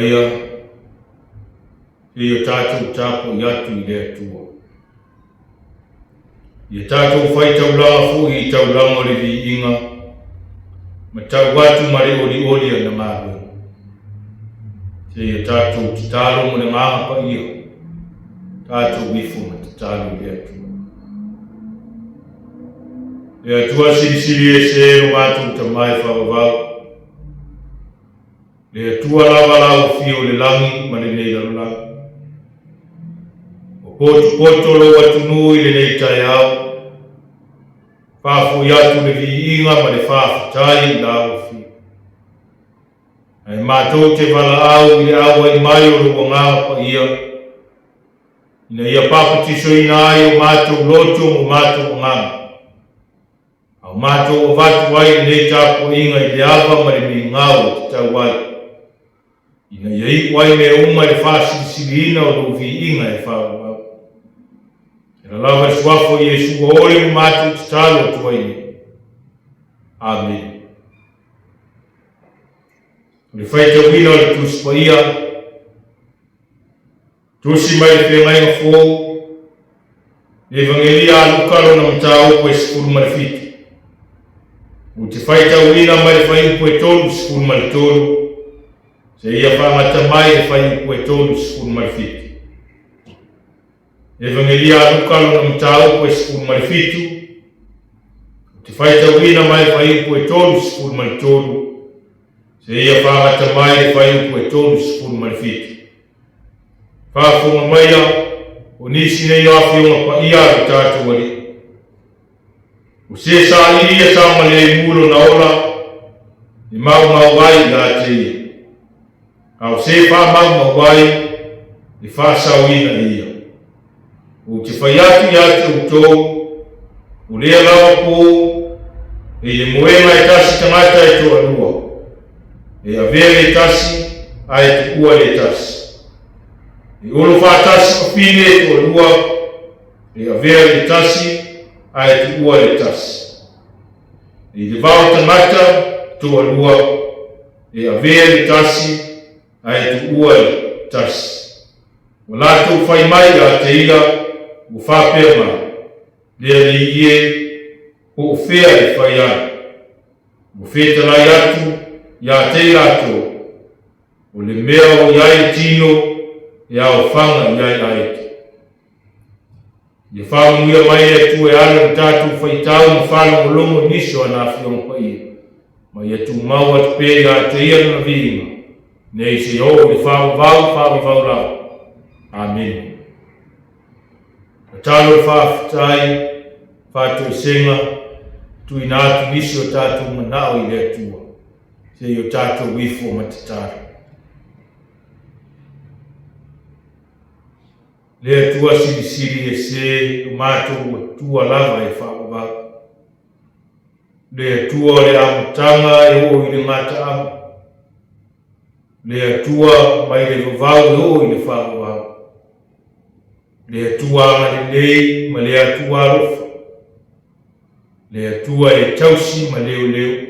maia, se i o tatou tapuai atu i le Atua. Ia tatou fai taulaga foi i taulaga o le viiga, ma tau atu ma le olioli ana galuega. Se i o tatou tatalo ma le agaga paia, tatou ifo ma tatalo i le Atua. Le Atua silisili ese lo matou Tama e faavavau, Le Atua lava la ua fio i le lagi ma lenei lalolagi. Ua potopoto lou atunuu i lenei taeao, faafoi atu le viiga ma le faafetai i la ua fio. Ae matou te valaau i le auai mai o lou agaga paia, ina ia papatisoina ai o matou loto ma o matou agaga. A o matou avatu ai lenei tapuaiga i le ava ma le migao e tatau ai, ina ia iu ai mea uma i le faasilisiliina o lou viiga e faaauau. E lalava le suafa o Iesu ua ole ma matou tatalo atu ai nei. Amene. O le faitauina o le Tusi Paia, Tusi mai le Feagaiga Fou, le Evagelia a Luka lona mataupu e 17. Ou te faitauina mai le fuaiupu e 33 seia faagata mai le fuaiupu e 37. Evagelia a Luka lona mataupu e 17, ou te faitauina mai le fuaiupu e 33 seia faagata mai le fuaiupu e 37. Faafofoga maia, o nisi nei o afioga paia a lo tatou Alii. O se saili ia saogalemu lona ola, e maumau ai ia te ia. A o se faamaumau ai, e faasaoina e ia. Ou te fai atu ia te outou, o lea lava po, e i le moega e tasi tagata e toalua, e avea le tasi ae tuua le tasi. E olo faatasi fafine e toalua, e avea le tasi ae tuua le tasi. E i le vao tagata toalua, e avea le tasi ae tuua le tasi. Ua latou fai mai ia te ia, ua faapea mai, Le Alii e, po o fea e fai ai? Ua fetalai atu ia te i latou, O le mea o i ai le tino, e aofaga i ai aeta. Ia faamanuia mai le Atua e ala i le tatou faitau ma faalogologo i nisi o ana Afioga Paia, ma ia tumau atu pea ia te Ia Lona viiga, nei seia oo i le faavavau faavavau lava. Amene. Tatalo le faafetai, faatoesega, tuuina atu nisi o tatou manao i le Atua, seia o tatou ifo ma tatalo. Le Atua silisili ese lo matou Atua lava e faavavau. Le Atua o le amataga e oo i le gataaga. Le Atua mai le vavau e oo i le faavavau. Le Atua agalelei ma le Atua alofa. Le Atua e tausi ma leoleo.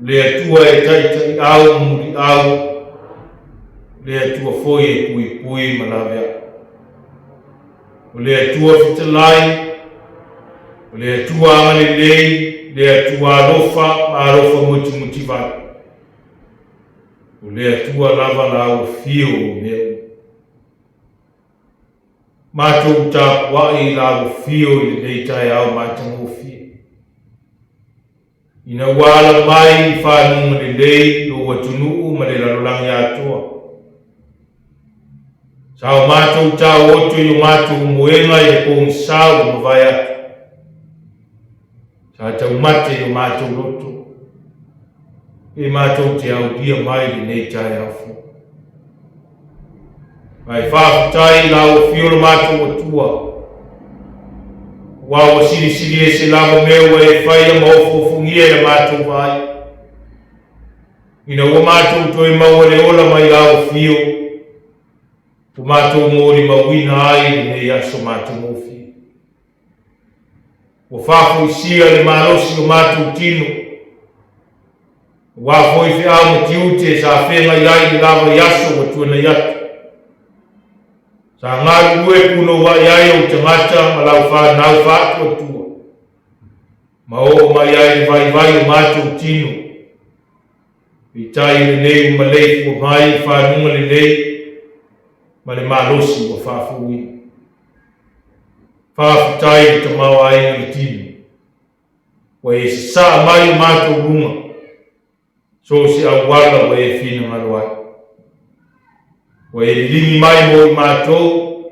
Le Atua e taitaiau ma muliau. Le Atua foi e puipui ma laveai. O le Atua fetalai, o le Atua agalelei, le Atua alofa ma alofa mutimutivai. O le Atua lava la ua fio o mea uma. Matou tapuai i la ua fio i lenei taeao matagofie. Ina ua ala mai i fanuga lelei lou atunuu ma le lalolagi atoa. Sa o matou taoto i o matou moega i le pogisa ua mavae atu. Sa taumate i o matou loto. Pe matou te aulia mai lenei taeao fou. Ae faafetai i la ua fio lo matou Atua. Aua ua silisili ese lava mea ua e faia ma ofuofugia i la matou vaai. Ina ua matou toe maua le ola mai la ua fio, ua matou molimauina ai lenei aso matagofie. Ua faafoisia le malosi o matou tino. Aua foi feau ma tiute sa feagai ai le la vaiaso ua tuanai atu. Sa galulue punouai ai ou tagata ma lau fanau faatuatua, ma oo mai ai le vaivai o matou tino. Peitai o lenei ua maleifua mai i fanuga lelei ma le malosi ua faafouina. Faafetai i le tamaoaiga o le tino, ua e sasaa mai o matou luga, so o se auala ua e finagalo ai. Ua e liligi mai mo i matou,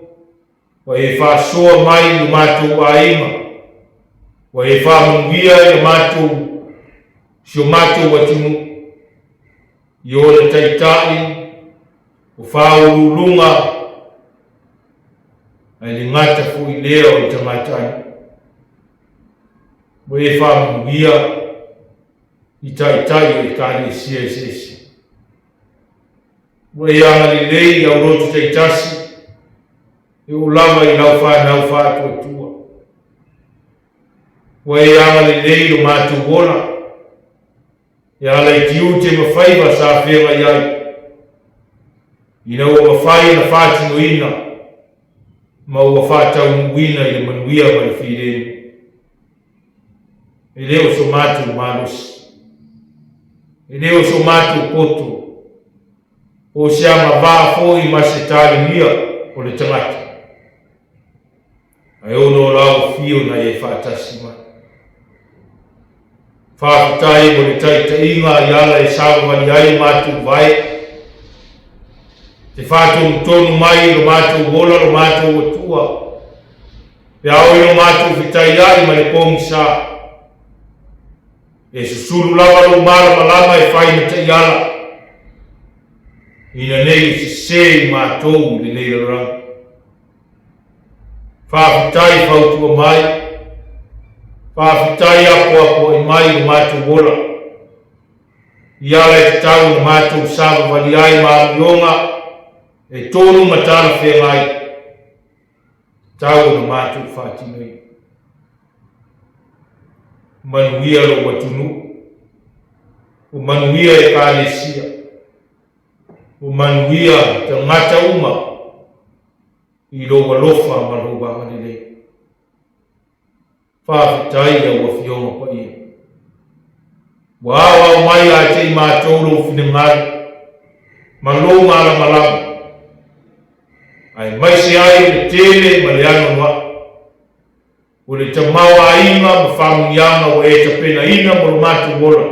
ua e faasoa mai i lo matou aiga, ua e faamanuia i matou, si o matou atunuu, i ona taitai, o faauluuluga, ae le gata foi lea o le tagatanuu. Ua e faamanuia i taitai o ekalesia eseese. Ua e agalelei i aulotu taitasi, e oo lava i lau fanau faatuatua. Ua e agalelei lo matou ola, e ala i tiute ma faiva sa feagai ai, ina ua mafai ona faatinoina ma ua faataunuuina i le manuia ma le filemu. E le o so matou malosi, e le o so matou poto, po o se agavaa foi ma se talenia o le tagata, ae ona o lau afio na e faatasi mai. Faafetai mo le taitaiga i ala e savavali ai o matou vae, te faatonutonu mai i lo matou ola lo matou Atua, pe a oo ina matou fetaiai ma le pogisa. E susulu lava lou malamalama e fai ma taiala, ina nei o sese i matou i lenei lalolagi. Faafetai fautua mai, faafetai apoapoai mai i lo matou ola, i ala e tatau ona matou savavali ai ma amioga e tonu ma talafeagai, tatau ona matou faatinoina. Manuia lou atunuu, ua manuia ekalesia, ua manuia tagata uma i lou alofa ma lou agalelei. Faafetai i lau Afioga Paia. Ua aoao mai ia te i matou lou finagalo ma lou malamalama, aemaise ai o le tele ma le anoanoai o le tamaoaiga ma faamanuiaga ua e tapenaina mo lo matou ola,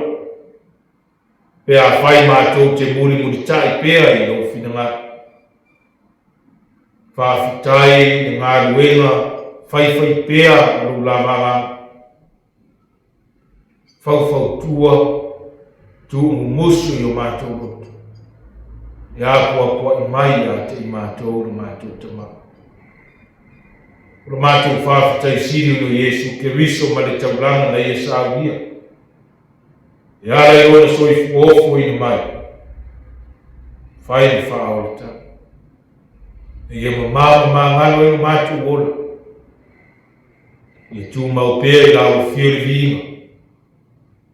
pe afai matou te mulimulitai pea i lou finagalo. Faafetai i le galuega faifaipea a lou lava agaga. Faufautua, tuumumusu i o matou loto, e apoapoai mai ia te i matou lo matou Tama. O lo matou faafetai sili ona o Iesu Keriso ma le taulaga na ia saunia. E ala i lona soifua ofoina mai, fai ma faaolatau. E ia mamā ma magalo ai lo matou ola. Ia tumau pea i lau afio le viiga,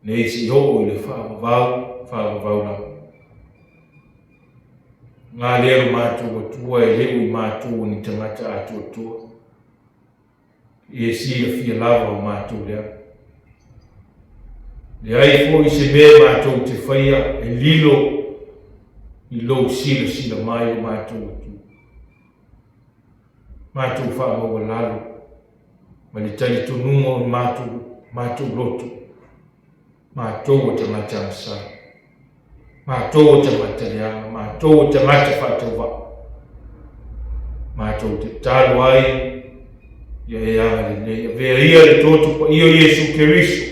nei se i oo i le faavavau, faavavau lava. Ngā lea lo matou Atua e le o i matou o ni tagata atoatoa. E silafia lava o matou leaga. Leai foi se mea matou te faia e lilo i lou silasila mai lo matou Atua. Matou faamaualalo ma le talitonuga o matou, matou loto, matou o tagata agasala, matou o tagata leaga, matou o tagata faatauvaa. Matou te tatalo ai ia e agalelei, avea ia le toto paia o Iesu Keriso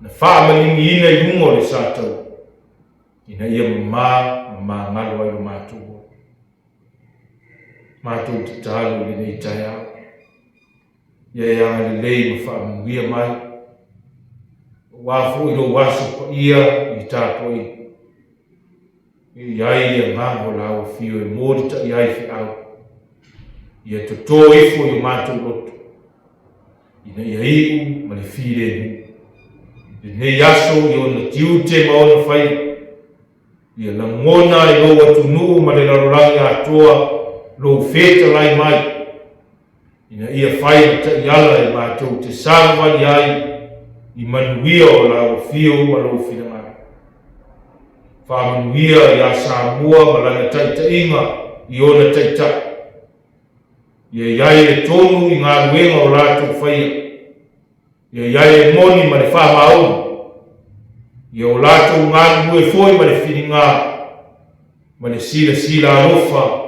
na faamalimiina i luga o le sataua, ina ia mamā ma magalo ai lo matou ola. Matou tatalo i lenei taeao, ia e agalelei ma faamanuia mai, aua foi lou aso paia i le tapuaiga. E i ai le agaga o lau afio e molitai ai feau, ia toto ifo i o matou loto, ina ia iu ma le filemu. Lenei aso i ona tiute ma ona faiva, ia lagona e lou atunuu ma le lalolagi atoa lou fetalai mai, ina ia fai ma taiala e matou te savavali ai i manuia o lau afio ma lou finagalo. Faamanuia ia Samoa ma lana taitaiga i ona taitai. Ia i ai le tonu i galuega o latou faia. Ia i ai le moni ma le faamaoni. Ia o latou galulue foi ma le filiga ma le silasila alofa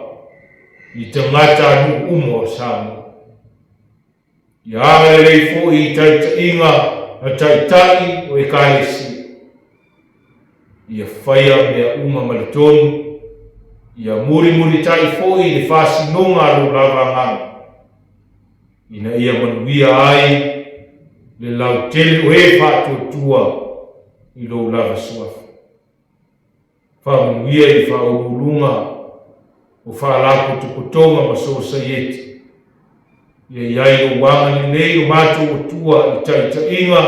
i tagatanuu uma o Samoa. Ia agalelei foi i taitaiga a taitai o Ekalesia. Ia faia mea uma ma le tonu, ia mulimulitai foi i le faasinoga a lou lava agaga, ina ia manuia ai le lautele o e faatuatua i lou lava suafa. Faamanuia i faauluuluga o faalapotopotoga ma sosaieti. Ia i ai lou agalelei o matou Atua i taitaiga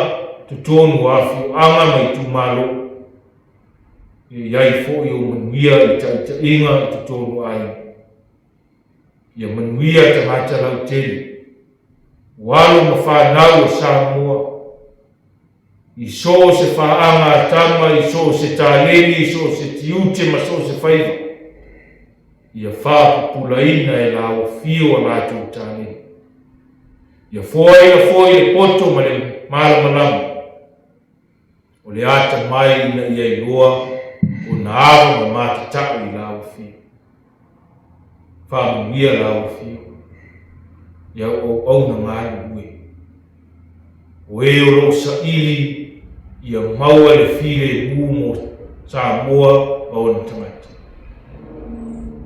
totonu o afioaga ma itumalo. Ia i ai foi ou manuia i taitaiga i totonu o aiga. Ia manuia tagata lautele, o alo ma fanau o Samoa, i so o se faaga a tama, i so o se taleni, i so o se tiute ma so o se faiva, ia faapupulaina e la afio a latou taleni. Ia foaina foi le poto ma le malamalama, o le atamai ina ia iloa ona ava ma matatau i la afio. Faamanuia la afio, i au auauna galulue. O e o lo o saili ia maua le filemu mo Samoa ma ona tagata.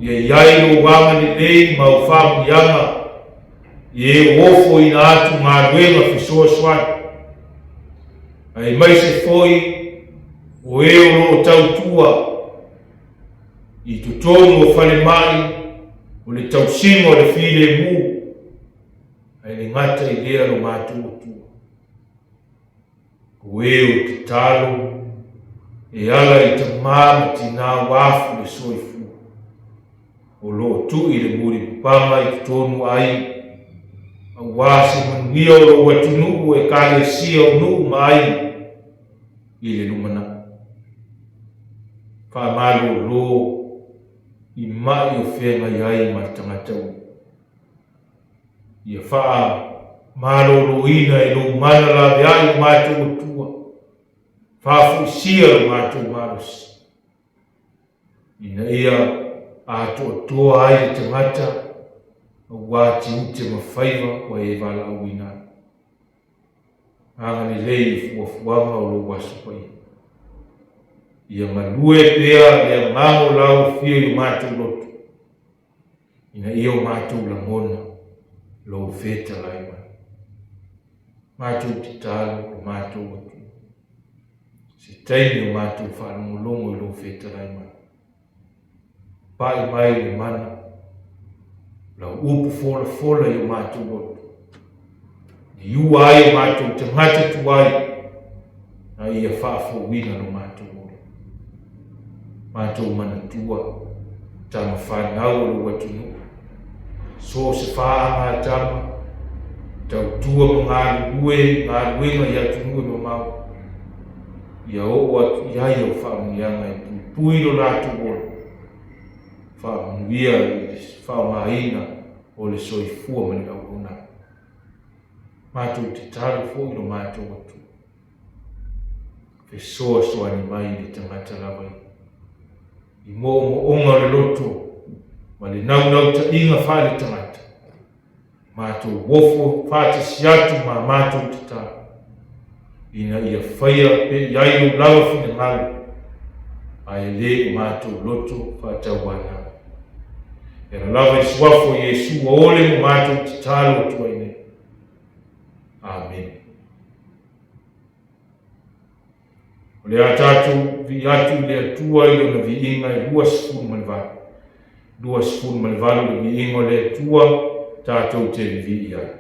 Ia i ai lou agalelei ma au faamanuiaga i e o ofoina atu galuega fesoasoani, aemaise foi o e o lo o tautua i totonu o falemai o le tausiga o le filemu, Ae le gata i lea lo matou Atua, o e o tatalo e ala i tamā ma tinā ua afu le soifua, o lo o tui le mulipapaga i totonu o aiga, auā se manuia o lou atunuu, Ekalesia o nuu ma aiga i le lumanai. Faamalolo i ma'i o feagai ai ma le tagata ua. Ia faamaloloina e lou mana laveai lo matou Atua, faafoisia lo matou malosi, ina ia atoatoa ai le tagata auā tiute ma faiva ua e valaauina ai. Agalelei i fuafuaga o lou Aso Paia. Ia galue pea le agaga o lau afio i o matou loto, ina ia o matou lagona lou fetalai mai. Matou tatalo lo matou Atua, se taimi o matou faalogologo i lou fetalai mai. Pai mai le mana, lau upu folafola i o matou loto, liua ai o matou tagata tuai, a ia faafouina lo matou ola. Matou manatua, tama fanau o lou atunuu, so o se faaga a tama, tautua ma galulue galuega i atunuu e mamao, ia oo atu i ai au faamanuiaga e puipui lo latou ola, faamanuia i le faaaogaina o le soifua ma le auaunaga. Matou tatalo foi lo matou Atua. Fesoasoani mai i le tagata lava ia, i moomooga o le loto ma le naunautaiga faale-tagata. Matou ofo faatasi atu ma matou tatalo, ina ia faia pe i ai lou lava finagalo, ae le o matou loto faatauanau. E ala lava i suafa o Iesu ua ole mo matou tatalo atu ai nei. Amene. O le a tatou vii atu i le Atua i lona viiga e 28. 28 le viiga o le Atua tatou te vivii ai.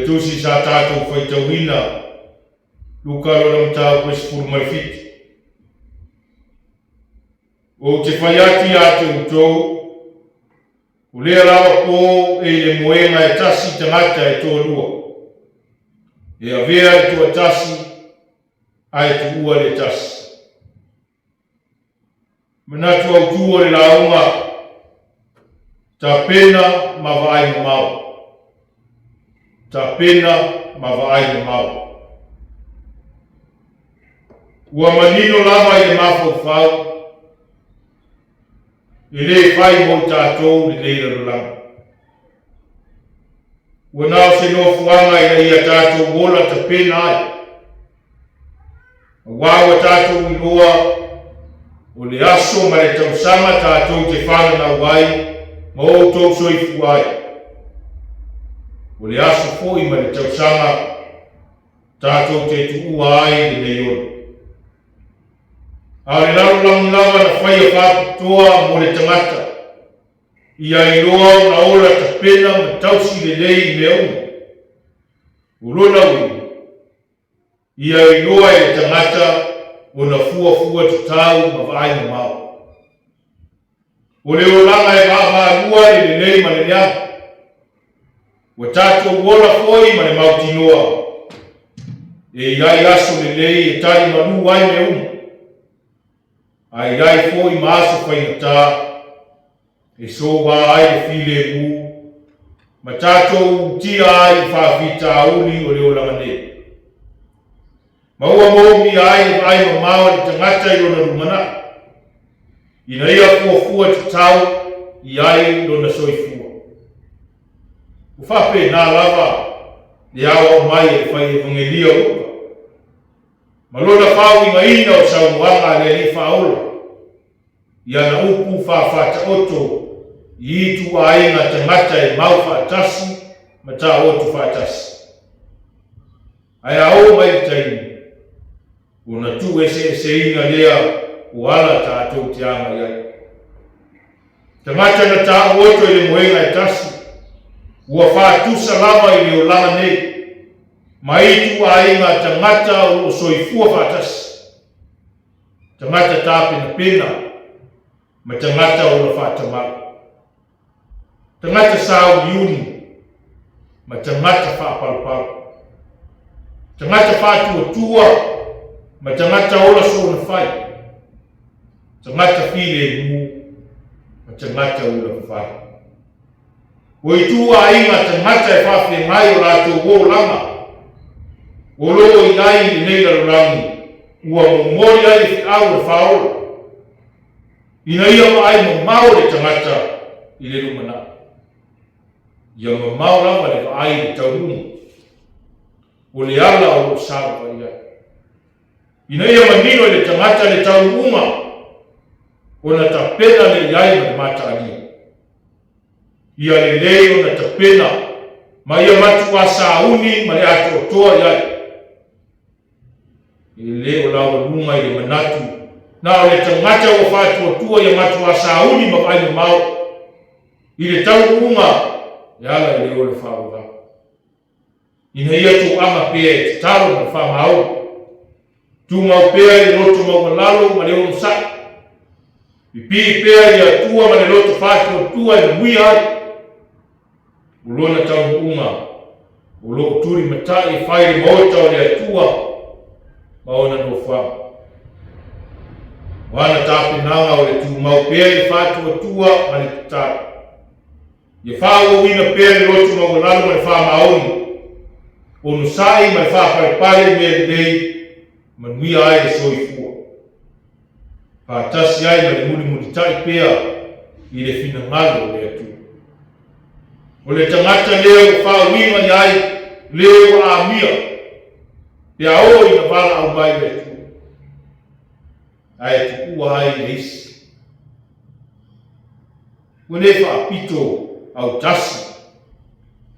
le tusi sa tatou faitauina, Luka lona mataupu e 17. Ou te fai atu ia te outou, o lea lava po e i le moega e tasi tagata e toalua, e avea le toatasi ae tuua le tasi. Manatu autu o le lauga, Tapena ma vaai mamao. Tapena ma vaai mamao. Ua manino lava i le mafaufau, e le fai mo i tatou lenei lalolagi. Ua na o se nofoaga ina ia tatou ola tapena ai. Aua ua tatou iloa o le aso ma le tausaga tatou te fananau ai ma outou soifua ai. O le aso foi ma le tausaga tatou te tuua ai lenei ola. A o le lalolagi lava na faia faapitoa mo le tagata, ia iloa ona ola tapena ma tausi lelei i mea uma. O lona uiga, Ia iloa e le tagata ona fuafua tatau ma vaai mamao. O le olaga e vaavaalua le lelei ma le leaga. Ua tatou ola foi ma le mautinoa e i ai aso lelei e tali malu ai mea uma, a i ai foi ma aso faigata e soua ai le filemu ma tatou utia ai i faafitauli o le olaga nei. Ma ua moomia ai le vaai mamao a le tagata i lona lumanai, ina ia fuafua tatau i ai lona soifua. Ua faapena lava le aoao mai e le fai evagelia o Luka, ma lona faauigaina o saunoaga a le Alii Faaola, I ana upu faafaataoto i ituaiga tagata e mau faatasi ma taoto faatasi. Ae a oo mai le taimi, ona tuueseeseina lea o ala tatou te agai ai. Tagata na taoto i le moega e tasi, ua faatusa lava i le olaga nei, ma ituaiga tagata o lo o soifua faatasi. Tagata tapenapena ma tagata ola faatamala. Tagata sauniuni ma tagata faapalopalo. Tagata faatuatua ma tagata ola soona fai. Tagata filemu ma tagata ula fai. O ituaiga tagata e faafeagai o latou olaga o lo o i ai i lenei lalolagi ua momoli ai le feau o le faaola, ina ia vaai mamao le tagata i le lumanai. Ia mamao lava le vaai i le taunuuga o le ala o lo o savavali ai. Ina ia manino i le tagata le taunuuga ona tapena lea i ai ma le mataalia. Ia lelei ona tapena ma ia matuā sauni ma le atoatoa i ai. E le o laualuga i le manatu na o le tagata ua faatuatua ia matuā sauni ma vaai mamao i le taunuuga e ala i le ola faavavau. Ina ia toaga pea e tatalo ma le faamaoni. Tumau pea i le loto maualalo ma le onosai. Pipii pea i le Atua ma le loto faatuatua e manuia ai. O lona taunuuga o lo o tulimatai e fai le maota o le Atua ma ona nofoaga. O ana tapenaga o le tumau pea i le faatuatua ma le tatalo. Ia faaauauina pea le loto maualalo ma le faamaoni, onosai ma le faapalepale i mea lelei, manuia ai le soifua. Faatasi ai ma le mulimulitai pea i le finagalo o le Atua. O le tagata lea ua faauiga i ai le ua amia, pe a oo ina valaau mai le Atua, ae tuua ai le isi. Ua le faapito autasi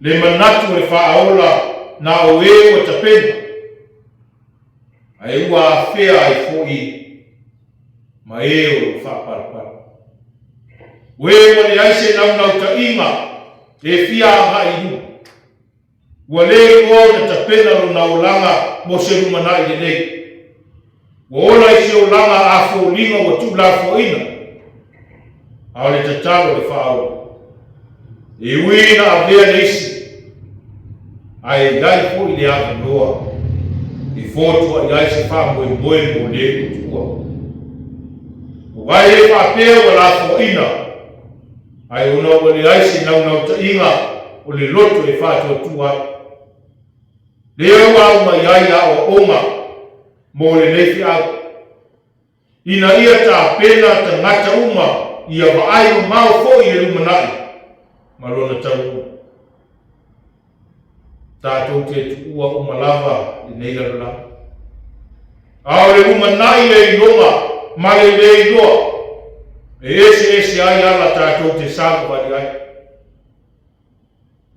le manatu o le faaola na o e ua tapena, ae ua afea ai foi ma e o lo o faapalapala. O e ua leai se naunautaiga e fia agai i luma. Ua le iloa ona tapena lona olaga mo se lumanai lelei. Ua ola i se olaga a foliga ua tuulafoaina, a o le tatalo a le Faaola, e ui ina avea le isi, ae i ai foi le avanoa e fotua'i ai se faamoemoe mo le ua tuua. Aua e le faapea ua lafoaina, ae ona ua leai se naunautaiga o le loto e faatuatua ai. Lea ua aumai ai aoaoga mo lenei feau, ina ia tapena tagata uma ia vaai mamao foi i le lumanai ma lona taunuuga. Tatou te tuua uma lava lenei lalolagi. A o le lumanai le iloga ma le le iloa, e eseese ai ala tatou te savavali ai.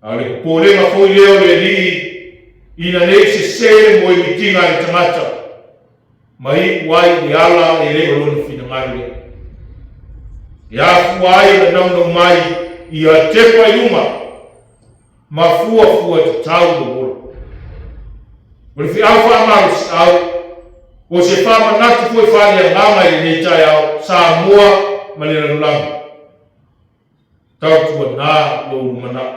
A o le popolega foi lea o le Alii ina ne i sese le moemitiga a le tagata ma iu ai i le ala e le o lona finagalo lea. E afua ai ona naunau mai ia tepa i luma ma fuafua tatau lou ola. O le feau faamalosiau, o se faamanatu foi faaleagaga i lenei taeao, Samoa ma le lalolagi. Tautuana lou lumanai.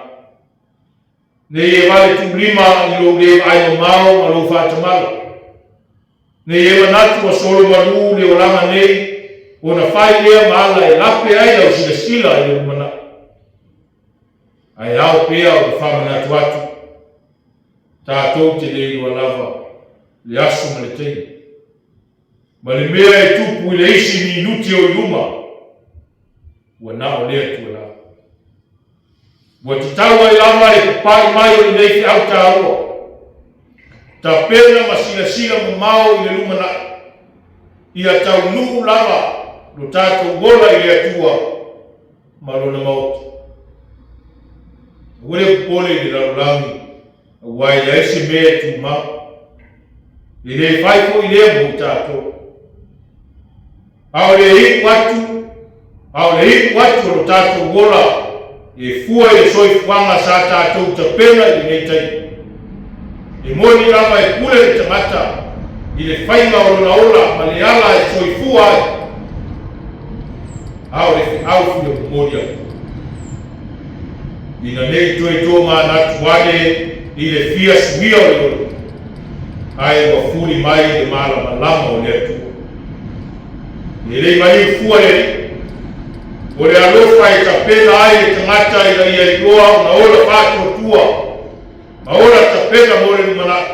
Nei e vale tuulima i lou le vaai mamao ma lou faatamala. Nei e manatu ua solo malu le olaga nei ona fai lea ma ala e lape ai lau silasila i le lumanai. Ae ao pea ona faamanatu atu, tatou te le iloa lava le aso ma le taimi, ma le mea e tupu i le isi minuti o i luma. Ua na o le Atua lava. Ua tatau ai lava le papai mai o lenei feau taua. Tapena ma silasila mamao i le lumanai, ia taunuu lava lo tatou ola i le Atua ma Lona Maota. Aua le popole i le lalolagi, aua e leai se mea e tumau. E le fai foi lea mo i tatou. A o le iu atu, a o le iu atu o lo tatou ola e fua i le soifuaga sa tatou tapena i lenei taimi. E moni lava e pule le tagata i le faiga o lona ola ma le ala e soifua ai, a o le feau fia momoli atu. Ina ne i toe tomanatu ane i le fia suia o le ola, ae ua fuli mai le malamalama o le Atua. E le i maliu fua le Alii. O le alofa e tapena ai le tagata ina ia iloa ona ola faatuatua ma ola tapena mo le lumanai.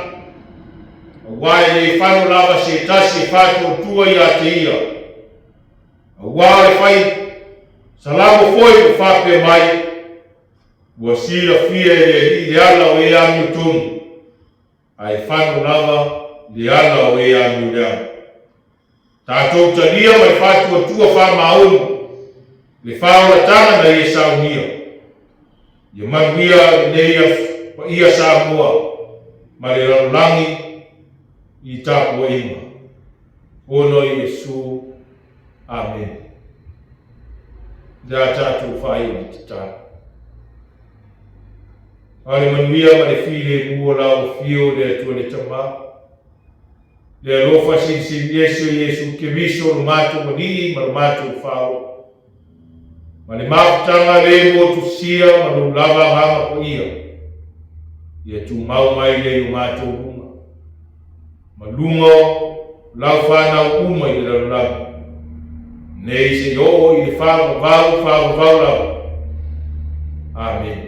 Aua e le fano lava se tasi e faatuatua ia te ia. Aua o le fai Salamo foi ua faapea mai, Ua silafia e le Alii le ala o e amiotonu, ae fano lava le ala o e amioleaga. Tatou talia ma le faatuatua faamaoni le faaolataga na ia saunia. Ia manuia lenei aso paia Samoa ma le lalolagi i tapuaiga. Ona o Iesu. Amene. Le a tatou faaiu i tatalo. A le manuia ma le filemu o lau afio le Atua le Tama, le alofa silisili ese o Iesu Keriso lo matou Alii ma lo matou Faaola, ma le mafutaga le motusia ma lou lava agaga paia, ia tumau mai lea i o matou luga, ma luga o lau fanau uma i le lalolagi, nei seia oo i le faavavau faavavau lava. Amene.